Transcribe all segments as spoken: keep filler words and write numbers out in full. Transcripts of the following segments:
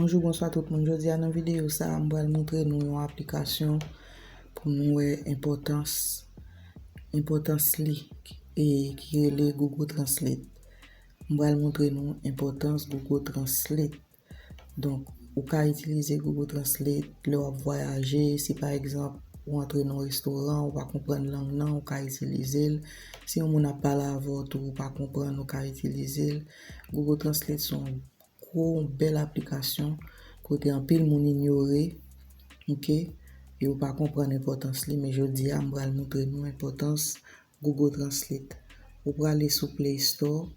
Bonjou, bonswa tout moun. Jodi a nan videyo sa a, m pral montre nou yon aplikasyon pou nou wè enpòtans, enpòtans li, e ki rele Google Translate. M pral montre nou enpòtans Google Translate. Donk, ou ka itilize Google Translate lè w ap vwayaje, si pa egzanp, ou antre nan yon restoran, ou pa konprann lang nan, ou ka itilize l. Si yon moun ap pale avè w tou, ou pa konprann, ou ka itilize l. Google Translate se yon gwo, yon bèl aplikasyon kote anpil moun inyore, oke, e yo pa konprann enpòtans li, men jodi a, m pral montre nou enpòtans Google Translate. Ou prale sou Play Store,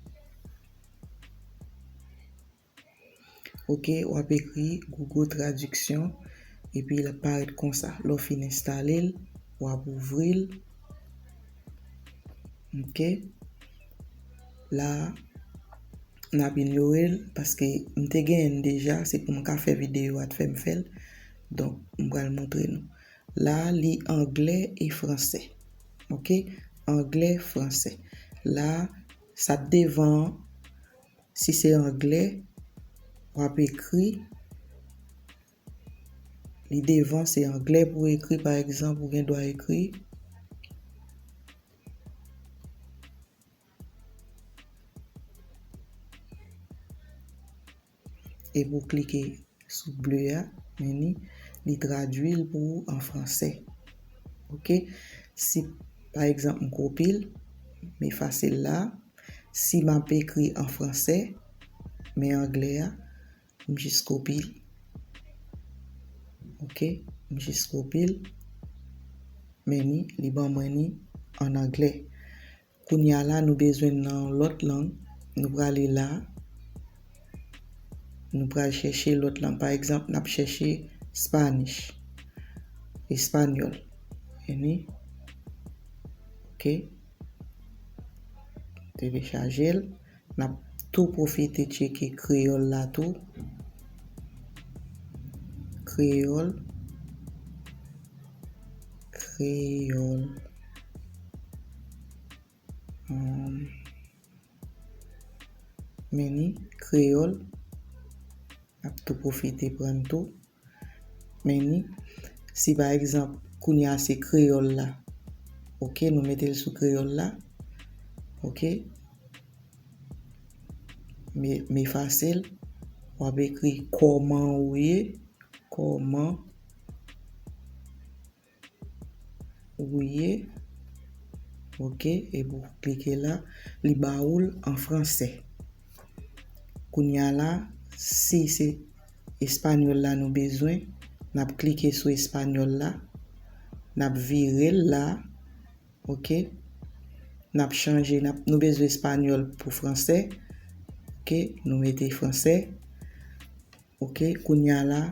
oke, w ap ekri Google Traduction, epi l ap parèt konsa. Lè w fin enstale l, w ap ouvri l. Oke. La, n ap inyore l, paske m te genyen l deja, se pou m ka fè videyo a t fè m fè l. Donk, m pral montre nou. La, li anglè e fransè. Oke? Anglè, fransè. La, sa t devan an, si se anglè, w ap ekri. Li devan, se anglè pou w ekri, pa egzanp, ou gen dwa ekri. Epi w klike sou ble a, men ni, li tradui l pou ou an fransè. Oke? Si, pa egzanp, m kopi l, m efase l la. Si m ap ekri an fransè, men anglè a, m jis kopi l. Oke? M jis kopi l. Men ni, li ban mwen ni an anglè. Kounye a la, nou bezwen nan yon lòt lang. Nou prale la. Nou pral chèche lòt lang. Pa egzanp, n ap chèche Spanish. Espanyòl. Vini. Oke. Telechaje l. N ap tou pwofite tcheke kreyòl la tou. Kreyòl. Kreyòl. Ahn, men ni kreyòl. N ap tou pwofite pran tou. Men ni, si pa egzanp, kounye a se kreyòl la. Oke, nou mete l sou kreyòl la. Oke. M, m efase l. W ap ekri kòman ou ye. Kòman ou ye. Oke, epi w klike la, li ba ou l an fransè. Kounye a la, si se espanyòl la nou bezwen, n ap klike sou espanyòl la, n ap vire l la, oke, n ap chanje, n ap, nou bezwen espanyòl pou fransè, oke, nou mete fransè. Oke, kounye a la,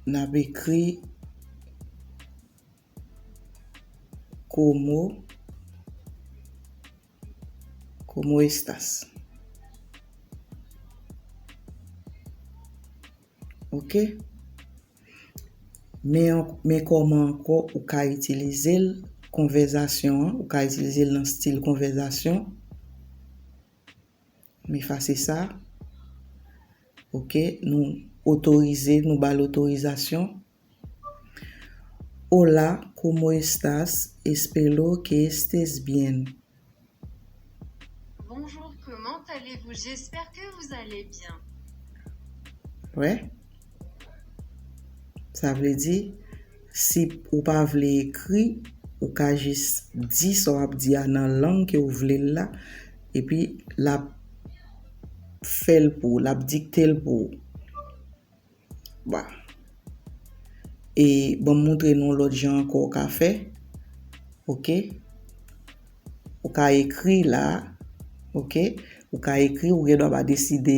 n ap ekri como, como estas. Oke? Men, men kòman ankò ou ka itilize l, konvèzasyon an, ou ka itilize l nan stil konvèzasyon. M efase sa. Oke, nou otorize, nou ba l otorizasyon. Hola, ¿cómo estás? Espero que estés bien. Bonjour, comment allez-vous? J'espère que vous allez bien. Wè. Sa vle di, si ou pa vle ekri, ou ka jis di sa w ap di a nan lang ke w vle l la, epi l ap fè l pou ou, l ap dikte l pou ou. Ba. E ban m montre nou lòt jan ankò w ka fè. Oke. Ou ka ekri la. Oke. Ou ka ekri, ou gen dwa pa deside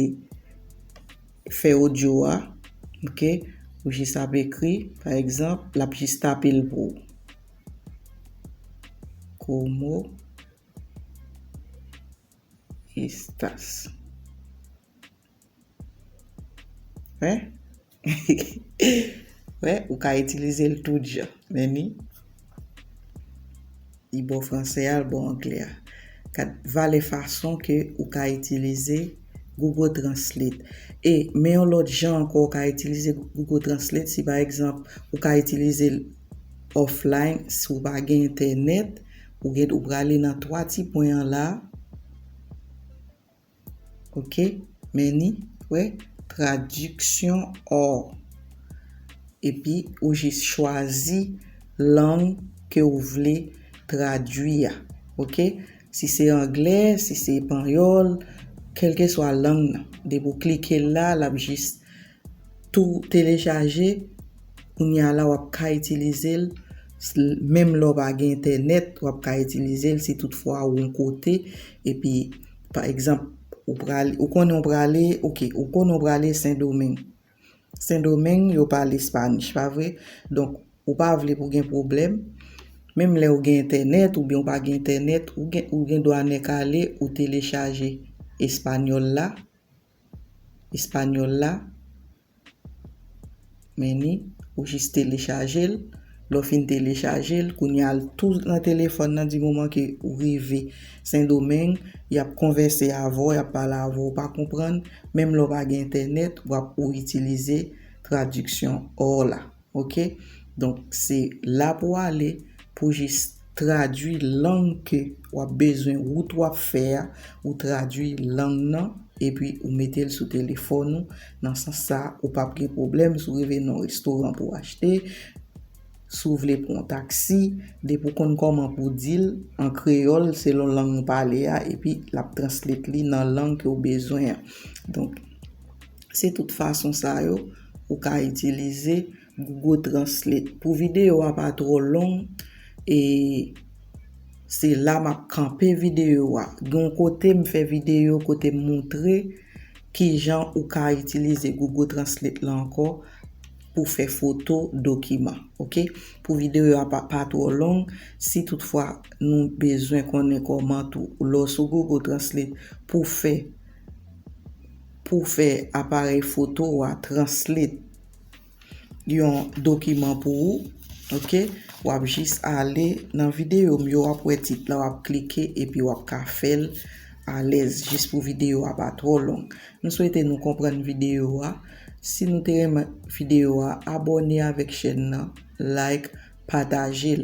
fè odyo a. Oke. Ou jis ap ekri, pa egzanp, l ap jis tape l pou ou. Como estas? Wè? Wè, ou ka itilize l tout jan. Men ni, li ba w fransè a, l ba w anglè a. Gad valè fason ke ou ka itilize Google Translate. E men yon lòt jan ankò ou ka itilize Google Translate, si pa egzanp ou ka itilize l offline, si ou pa gen entènèt, ou gen, ou prale nan twa ti pwen an la. Ok, men ni, wè, tradiksyon or. Epi ou jis chwazi lang ke ou vle tradui a. Ok, si se anglè, si se panyòl, kèlkeswa lang nan. Depi ou klike l la, l ap jis tou telechaje. Kounye a la, w ap ka itilize l, menm lè w pa gen entènèt, w ap ka itilize l si toutfwa ou yon kote, epi, pa egzanp, ou prale, ou konnen ou prale, ok, ou konnen ou prale Sendomeng. Sendomeng, yo pale Spanish, pa vre? Donk, ou pa vle pou gen pwoblèm. Menm lè ou gen entènèt oubyen ou pa gen entènèt, ou gen, ou gen dwa nèk ale, ou telechaje espanyòl la, espanyòl la, men ni, ou jis telechaje l. Lè w fin telechaje l, kounye a l tou nan telefòn nan, di moman ke ou rive Sendomeng, y ap konvèse avè w, y ap pale avè w, ou pa konprann, menm lè w pa gen entènèt, w ap ou itilize tradiksyon or la. Ok? Donk, se la pou w ale pou jis tradui lang ke w ap bezwen, wout w ap fè a, ou tradui lang nan, epi ou mete l sou telefòn ou. Nan sans sa, ou p ap gen pwoblèm si w rive nan yon restoran pou w achte, si w vle pran yon taksi, depi w konn kòman pou w di l an kreyòl, selon lang ou pale a, epi l ap translate li nan lang ke w bezwen an. Donk, se tout fason sa yo ou ka itilize Google Translate. Pou videyo a pa twò long, e se la m ap kanpe videyo a. Gen yon kote m fè videyo kote m montre kijan ou ka itilize Google Translate la ankò pou fè foto dokiman, ok? Pou videyo a pa, pa twò long, si toutfwa nou bezwen konnen kòman tou, lè w sou Google Translate pou fè, pou fè aparèy foto a translate yon dokiman pou ou, ok? W ap jis ale nan videyo m yo, w ap wè tit la, w ap klike epi w ap ka fè l alèz, jis pou videyo a pa twò long. M swete nou konprann videyo a. Si nou te renmen videyo a, abòne avèk chèn nan, like, pataje l.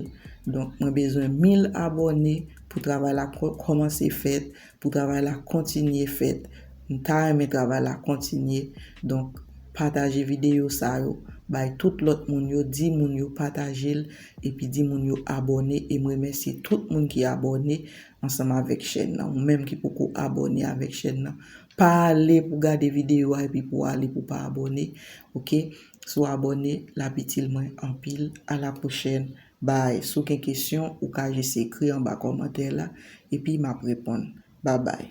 Donk, mwen bezwen mil abòne pou travay la kò-, kòmanse fèt, pou travay la kontinye fèt. M ta renmen travay la kontinye. Donk, pataje videyo sa yo, bay tout lòt moun yo, di moun yo pataje l, epi di moun yo abòne, e m remèsye tout moun ki abòne ansanm avèk chèn nan. Ou menm ki poko abòne avèk chèn nan, pa ale pou gade videyo a epi pou ale pou pa abòne, ok? Si w abòne, l ap itil mwen anpil. A la pwochèn. Bye. Si w gen kesyon, ou ka jis ekri anba kòmantè la, epi m ap reponn. Babay.